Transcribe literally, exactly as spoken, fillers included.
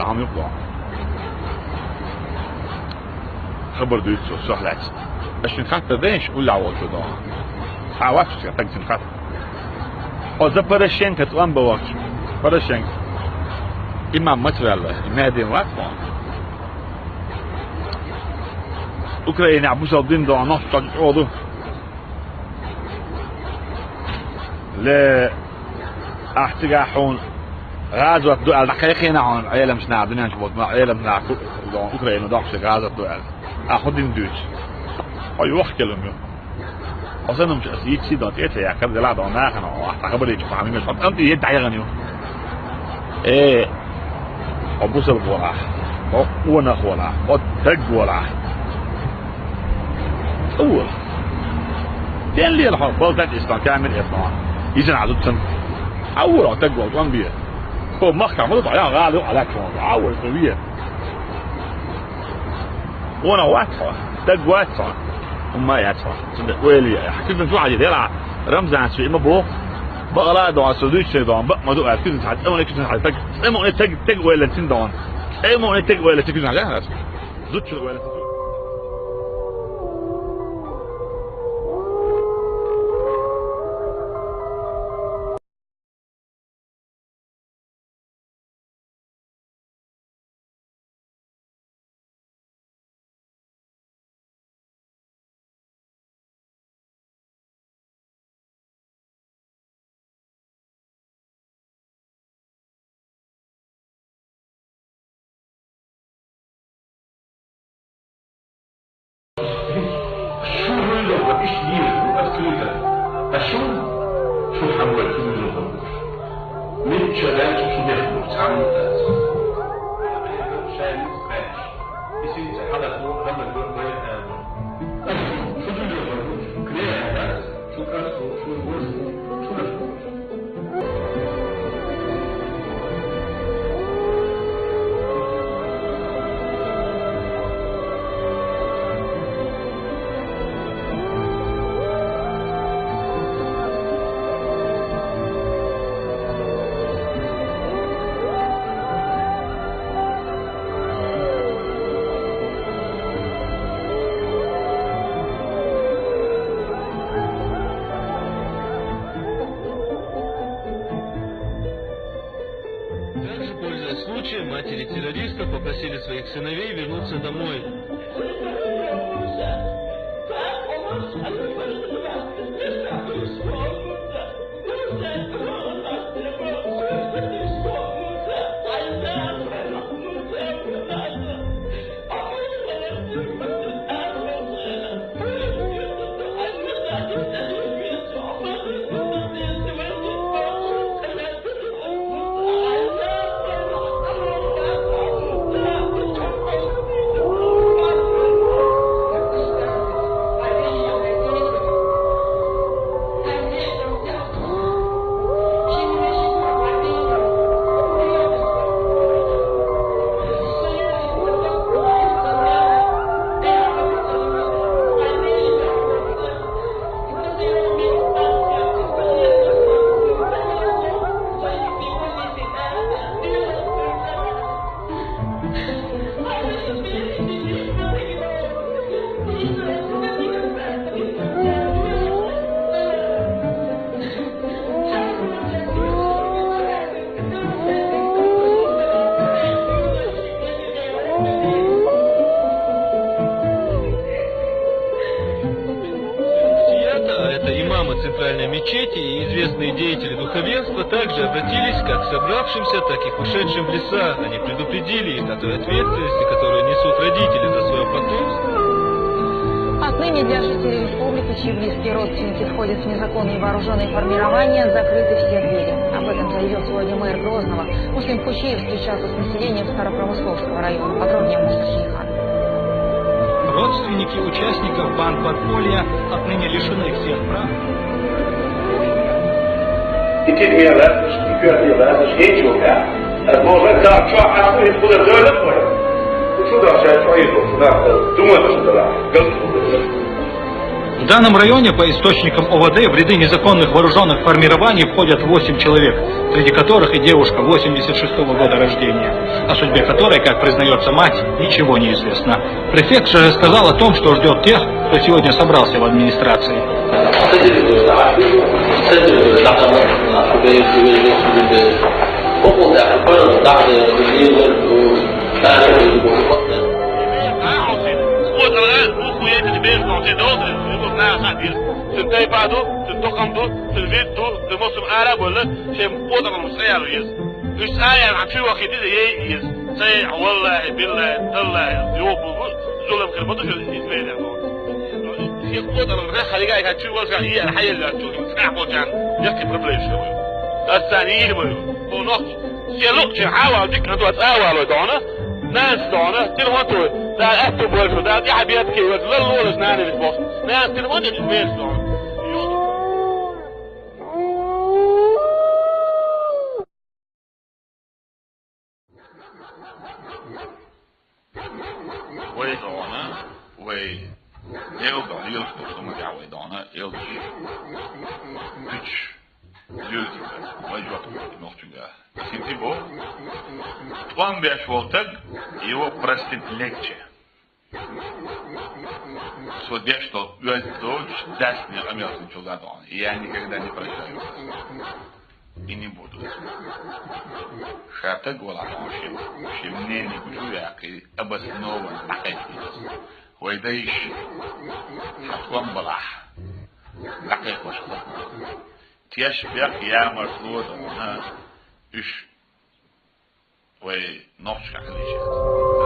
Хьан юкъа. Хабар дуьйцу со, сох лаьцна. Аш шуна хаттар дайша, уллехь волчо доху. Хьан вац шуьга таг цуьнан хатта? О, за Порошенко тӀом бан вахча. Порошенко. Имам маца ваьлла, и маьдина вац хьо. Украинехь бусалба дин дохьу нохчий чӀогӀа ду. Ле, ахь цигахь хьуна гӀазот ду аьлла, дӀакхайкхийна хьуна Ӏеламчу наха, дуьнен чу болчу Ӏеламчу наха, Украина доккхуш гӀазот ду аьлла. Ахь хӀун дина дуьйцу? Хьо йохкелам ю. Хьо санна аса йитсий дон тӀе а ца яьккхира, делахь дон нахана хьо, ахь хабарийчу хьо хьан мимеш хьо тӀам тӀе дӀаяхана ю. Э, хьо бусалба валахь, хьо къонах валахь, хьо таг валахь. ЦӀа вала. Ден лела хьо, балтат ислам, камил ислам. Иза нахь зудчун. Хьан вара хьо таг вала, тӀом бе. Хьо махкахь ма ду, хьо гӀала юкъа лаьтташ ван. Хьан вара, хьо ве. Къонах вац хьо, таг вац хьо. ХӀумма а яц хьо. Цуьнан ойла е. Хьан куьзна чу хьажий, делахь, Рамзанца ве ма боху. Бакъала а дохьа, со дуьйцуш дохьа, бакъ ма ду аьлла, куьзна хьажа, цӀа ма вале куьзна хьажа, таг, цӀа ма вале таг, таг ойла цуьнан дохьа. ЦӀа ма вале таг ойла цуьнан куьзна хьажа, хьан аса? Зудчун ойла цуьнан. Шу вуьйлур вара, иштта деза ду открыто. Ткъа шу, шу хьан вара, шу вуьйлур вара. Мичча даьлча шу деш ду, цхьамма а дац. Шайнца кхаьчча. И синца хьалаца ву, хьалаца ву, вай а ду. Шу вуьйлур вара, шу кхера а дац, шу кӀант ву, шу вуьйлур вара, шу деш ву. Также, пользуясь случаем, матери террористов попросили своих сыновей вернуться домой. Муфтията, а это имамы центральной мечети и известные деятели духовенства, также обратились как к собравшимся, так и к ушедшим в леса. Они предупредили их о той ответственности, которую несут родители за своё потомство. Отныне для жителей республики, чьи близкие родственники входят в незаконные вооружённые формирования, закрыты все двери. Об этом заявил сегодня мэр Грозного. Муслим Кучиев встречался с населением Старопромысловского района. Подробнее Муса Шейхан. Родственники участников банд подполья отныне лишены всех прав. Итт де лаьтташ, итт де лаьтташ, хӀинца ю, а? Аса боху, сан чохь аса, хӀинца хӀун дара, дойла а вай. Шу дара, ша чохь йийр бу, шу нах, дума шу дара, галт хӀун дара. В данном районе, по источникам ОВД, в ряды незаконных вооруженных формирований входят восемь человек, среди которых и девушка восемьдесят шестого года рождения, о судьбе которой, как признается мать, ничего не известно. Префект же рассказал о том, что ждет тех, кто сегодня собрался в администрации. Sen taypadu, sen tokamdu, sen vitdu, sen mosum ara bolla, sen odanım sayar yiz. Üç ayar açı vakiti de ye yiz. Say vallahi billahi tallahi yok bu, bu zulüm kırmadı şu İsmail'e. Sen odanım ne haliga ya çu varsa iyi hayal ya çu. Sen yapacağın yakın problem şu. Aslan iyi mi? Bu nok. Sen lok çi hava dik na tuat awa lo dona. Nas dona. Sen hoto. Da atu bolso da ya biat ke wat lol lol nan ni bok. Nas sen hoto ni mes dona. Вай дона, вай. Эл дона, эл дона, вай дона, эл. Пич. Эл. Вай жок, нохчуга. Синти бо. План беш волтаг, его простить легче. Со деш то, уяз то, дас не амел син чулга дона. Я никогда не прощаю. И не буду. Шатаг вала хошим. Шим не не буду яки обоснован. Вайда иш. Шатком балах. Лакай кошко. Теш бяк ямар луод, а? Иш. Вай нохчка хлиша.